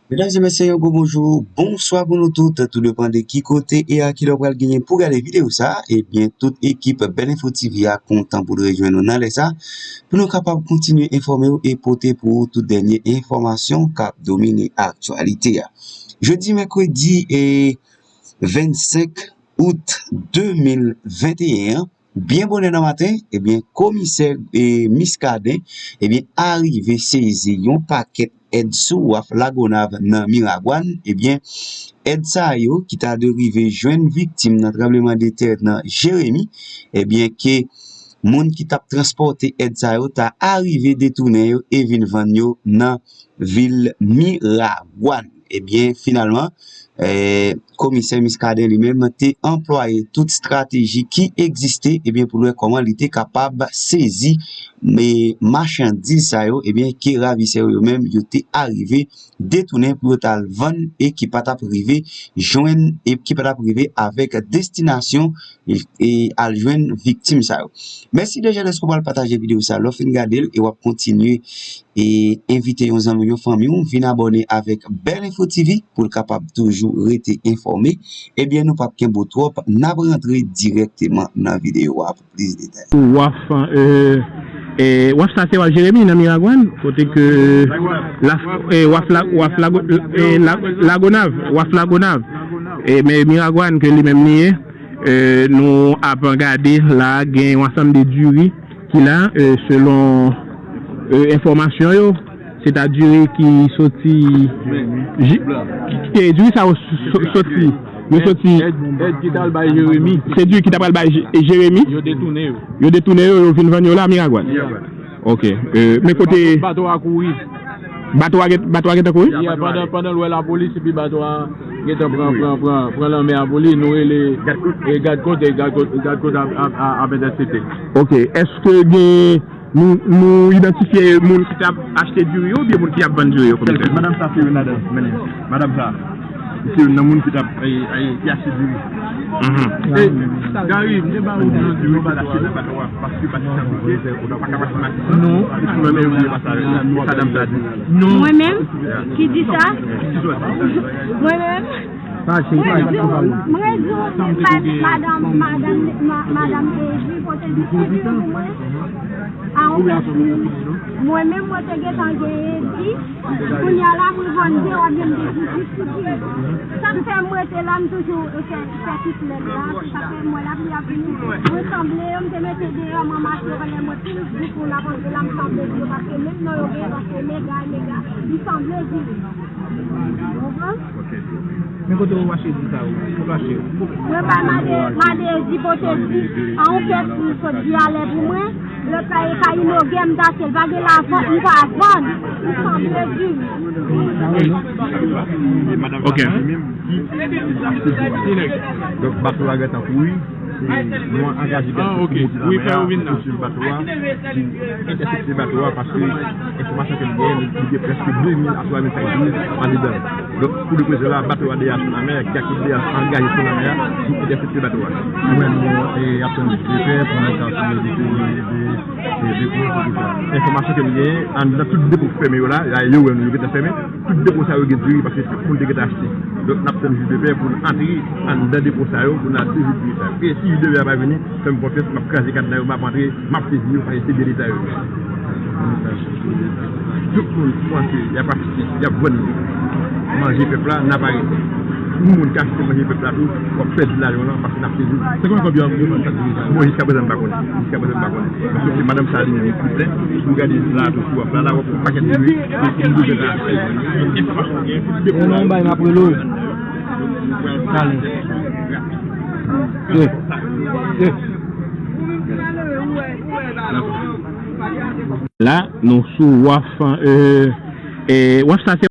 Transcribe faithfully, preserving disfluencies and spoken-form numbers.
Medam e mesye, yon gwo bonjou, bonswa pou nou tout, tou depann de ki kote e a ki lè w pral genyen pou gade videyo sa. Ebyen, tout ekip Bèl Enfo T V a kontan pou l rejwenn nou nan lè sa, pou nou kapab kontinye enfòme w e pote pou ou tout dènye enfòmasyon k ap domine aktyalite a. Jodi mèkredi e vennsenk out de mil venteyen an, byen bonè nan maten, ebyen, komisè e Muscadin, ebyen, arive sezi yon pakèt èd sou waf Lagonav nan Miragwàn, ebyen, èd sa yo ki ta dwe rive jwenn viktim nan tranbleman de tè nan Jeremi, ebyen, ke moun ki t ap transpòte èd sa yo ta arive detounen yo e vin vann yo nan vil Miragwàn. Ebyen, finalman, eh, komisè Muscadin li menm te anplwaye tout estrateji ki egziste, ebyen, pou l wè kòman li te kapab sezi, e, machandiz sa yo, ebyen, ke ravisè yo menm yo te arive detounen pou yo t al vann e ki pa t ap rive jwenn, e ki pa t ap rive avèk destinasyon, e, e al jwenn viktim sa yo. Mèsi deja dèske w pral pataje videyo sa. Lè w fin gade l e w ap kontinye e envite yon zanmi w, yon fanmi w, vin abòne avèk Bèl Enfo T V pou l kapab toujou rete enfòme. Ebyen, nou p ap kenbe w twòp, n ap rantre dirèkteman nan videyo a pou plis detay. Waf, e, e, waf sa se waf Jeremi nan Miragwàn, kote ke la, e, waf la, waf la, e, la, Lagonav, waf Lagonav. E, men Miragwàn ke li menm li ye, e, nou ap gade la, gen yon ansanm de diri ki la, e, selon, e, enfòmasyon yo, se ta diri ki soti, ji-, e, diri sa yo so-, soti, yo soti, èd, èd ki t al bay Jeremi. Se diri ki t ap al bay Je-, Jeremi. Yo detounen yo. Yo detounen yo, yo vin vann yo la, Miragwàn. Miragwàn. Ok. E, men kote bato, bato a kouri. Bato a gen, bato a gentan kouri? Yeah, pandan, pandan l wè lapolis, epi bato a gentan pran, pran, pran, pran lanmè a pou li, nou rele, e, gadkòt, e, gadkòt, gadkòt ap, ap, ap, ap entèsepte. Ok. Èske gen, nou, nou idantifye moun ki t ap achte diri yo oubyen moun ki ap vann diri yo, komisè? Madanm sa se youn ladan, men madanm sa. Se youn nan moun ki t ap, e, e, ki achte diri. Mhm. E, Gary, m te ba ou nan diri pa t achte nan bato a, paske bato a bouke, ou pa ka pase mache. Non. Ou menm, ou pa sa, sa dam sa di. Non. Mwen menm? Ki di sa? Mwen menm? Mwen di, mwen di, madanm, madanm, ma-, madanm Ezi pote di pou mwen. A, ou pèdi. Mwen menm, mwen te gentan genyen di. Kounye a la, mwen vann de, w ap vin di di di. Sa k fè m rete la, m toujou fè, fè tout lè la, se sa k fè m wè la, pou y ap vini. Mwen sanble yo, m te mete deyò, m ranmase yo, pandan mwen pil gwoup moun ap antre la, m sanble di yo, paske menm non yo genyen, paske mega, mega, m sanble di yo. Ou konprann? Men kote ou achte di sa yo? Kote ou achte yo? Mwen bay made, made di pote di, a yon kèk sou sot di alè pou mwen. Lòt la e Kayino gen m t achte l, pa gen lavan, m pa vann. M sanble di. Ok. Donk, bato a gentan kouri. Nou angaje bèl pou monte nan mè a, pou swiv bato a, pou entèsepte bato a, paske enfòmasyon ke n genyen, li gen prèske de mil a twa mil senk mil andedan. Donk, pou leprezan la, bato a deja sou lanmè, kèk moun deja angaje sou lanmè a pou entèsepte bato a. Mwen, nou, e, ap tann de prè pou nou ka swiv de, de, de, de prè pou sa. Enfòmasyon ke nou genyen, anndan tout depo ki fèmen yo la, la, yo wè nou, yo gentan fèmen, tout depo sa yo gen diri, paske tout moun te gentan achte. Donk, n ap tann jis de pè pou n antre anndan depo sa yo, pou n al sezi diri sa yo. E si jis de pè a pa vini, fè m konfyans, m ap kraze kadna yo, m ap antre, m ap sezi yo, paske se byen Leta yo ye. Tout moun panse y ap achte, y ap vann. Manje pèp la, n ap arete. Pou moun ki achte manje pèp la tou, w ap pèdi lajan w lan, paske n ap sezi. Se konbyen kòb yo ap vann sa diri sa yo? Bon, jiska prezan, m pa konnen. Jiska prezan, m pa konnen. Paske se madanm sa li menm ki plen, si w gade la tou sou waf la, la w ap wè pakèt diri, e pou nou bezwen achte. Enfòmasyon gen, tout depo la. Non, bay m ap rele w. Talè. La, nou sou waf, e, e, waf sa se